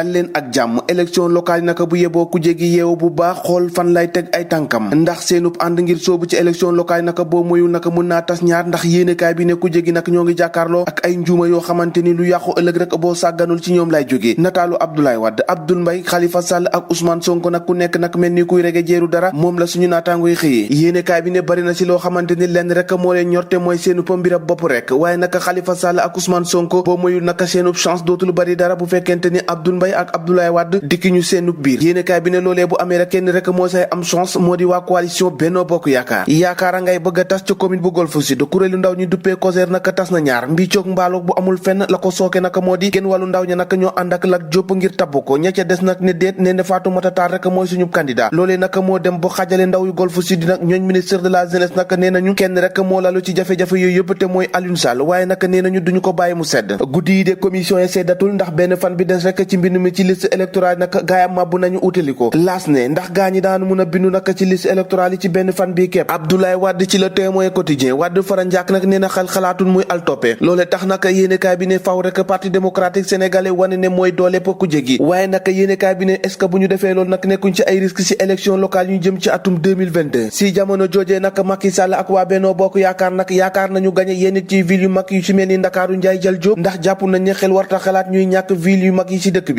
dal leen ak jàmm élection locale yi naka bu yeboo ku jégi yeewu bu baax xool fan lay teg ay tànkam ndax seenub ànd ngir soobu ci élection locale yi naka boo moyul naka mun naa tas ñaar ndax yéenekaay bi ne ku jégi nag ñoo ngi jàkkaarloo ak ay njuuma yoo xamante ni lu yàqu ëllëg rek boo sàgganul ci ñoom lay jógee nataalu Abdoulaye Wade Abdoul Mbaye Khalifa Sall ak Ousmane Sonko nag ku nekk nag mel ni kuy rege jeeru dara moom la suñu naataangoy xëyee yéenekaay bi ne bari na ci loo xamante ni lenn rek moo leen ñorte mooy seenu pa mbirab bopp rek waaye naka Khalifa Sall ak Ousmane Sonko boo moyul naka seenub chance dootul bari dara bu fekkente ni Abdoul Mbaye ak Abdoulaye Wade dikki ñu seenub biir yéenekaay bi ne loolee bu amee rek kenn rek moo say am chance moo di waa coalition Benno Bokk Yaakaar a ngay bëgg a tas ca commune bu Golf Sud kuréelu ndaw ñi duppee COSER naka tas na ñaar mbiicoog mbaaloog bu amul fenn la ko sooke naka moo di genn wàllu ndaw ña naka ñoo ànd ak Lat Diop ngir tabb ko ña ca des nag ne déet ne ne Fatoumata Tall rek mooy suñu candidat loolee naka moo dem ba xajale ndaw yu Golf Sud nag ñooñ ministre de la jeunesse naka nee nañu kenn rek moo lalu ci jafe-jafe yooyu yëpp te mooy Aliou Sall waaye naka nee nañu duñu ko bàyyi mu sedd guddi yi de commission yi seddatul ndax benn fan bi des rek ci mbind mi ci liste électorale nag gaayam màbbu nañu utali ko laas ne ndax gaa ñi daanu mun a bindu nag ci liste électorale yi ci benn fan bii képp Abdoulaye Wade ci Le Témoin Quotidien Wade fara njàkk nag nee na xalaatul muy altoppe loole tax nag yéenekaay bi ne faw rek parti démocratique sénégalais wane ne mooy doole ku jégi waaye nag yéenekaay bi ne est-ce que bu ñu defee loolu nag nekkuñ ci ay risque ci élection locale yu ñu jëm ci atum 2022 si jamono joojee nag Macky Sall ak waa Benno Bokk Yaakaar nag yaakaar nañu gañe yenn ci ville yu mag yu ci mel ni Ndakaaru Njaay jël Jóob ndax jàpp nañ ne xel warta xalaat ñuy ñàkk ville yu mag yi ci dëkk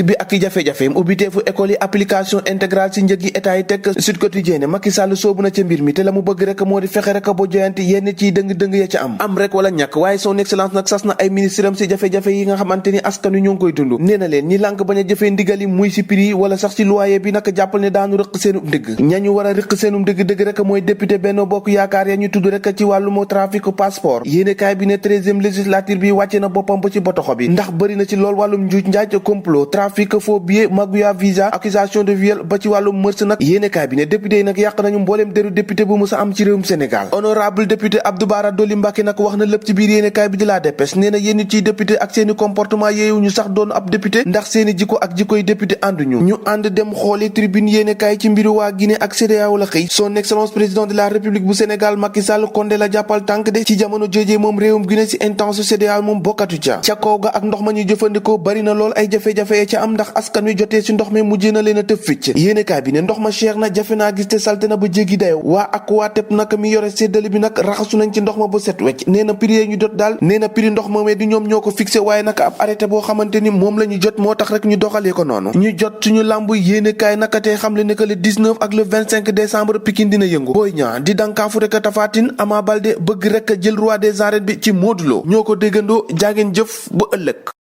bi ak jafe-jafeem ubbiteefu école yi application intégrale ci njëg yi état yi teg Sud Quotidien ne Macky Sall soobu na ca mbir mi te la mu bëgg rek moo di fexe rek ba joyante yenn ciy dëng-dëng ya ca am rek wala ñàkk waaye son excellence nag sas na ay ministre am ci jafe-jafe yi nga xamante ni askan wi ñoo ngi koy dund nee na leen ñi lànk bañ a jëfee ndigal yi muy ci prix wala sax ci loyer bi nag jàppal ne daanu rëq seenum dëgg ñañu war a rëq seenum dëgg rek mooy député Benno Bokk Yaakaar ya ñu tudd rek ci wàllum trafic passeport yéenekaay bi ne 13e législature bi wàcce na boppam ba ci botoxo bi ndax bëri na ci lool wàllum njuuj njaaj complot trafic faux billets maguya visa accusation de viol ba ci wàllum mërs nag yéenekaay bi ne député yi nag yàq nañu mbooleem deru député bu musa am ci réewum Sénégal honorable député Abdou Bara Dolly Mbacké nag wax na lépp ci biir yéenekaay bi di La Dépêche nee na yéen ciy député ak seeni comportement yeewu ñu sax doon ab député ndax seeni jikko ak jikkoy député ànduñu ñu ànd dem xooli tribune yéenekaay ci mbiru waa Guinée ak CEDEAO la xëy son excellence président de la république bu Sénégal Macky Sall Condé la jàppal tànk de ci jamono joojee moom réewum Guinée ci intense CEDEAO moom bokkatu ca kaw ga ak ndox ma ñuy jëfandikoo bari na lool ay jafe-jafe ca am ndax askan wi jotee ci ndox mi mujjee na leen a tëb ficc yéenekaay bi ne ndox ma cher na jafe naa gis te salte na ba jéggi dayo waa ak waa tepp nag mi yore séddale bi nag raxasu nañ ci ndox ma ba set wecc nee na prix ñu jot daal nee na prix ndox moomee di ñoom ñoo ko fixé waaye nag ab arrêté boo xamante ni moom la ñu jot moo tax rek ñu doxalee ko noonu ñu jot suñu làmb yéenekaay naka tey xam le ne que le 19 ak le 25 décembre Pikine dina yëngu Boy Niang di dankaafu rek Tapha Tine Ama Baldé bëgg rek jël roi des arènes bi ci Modou Lo ñoo ko déggandoo jaageen jëf ba ëllëg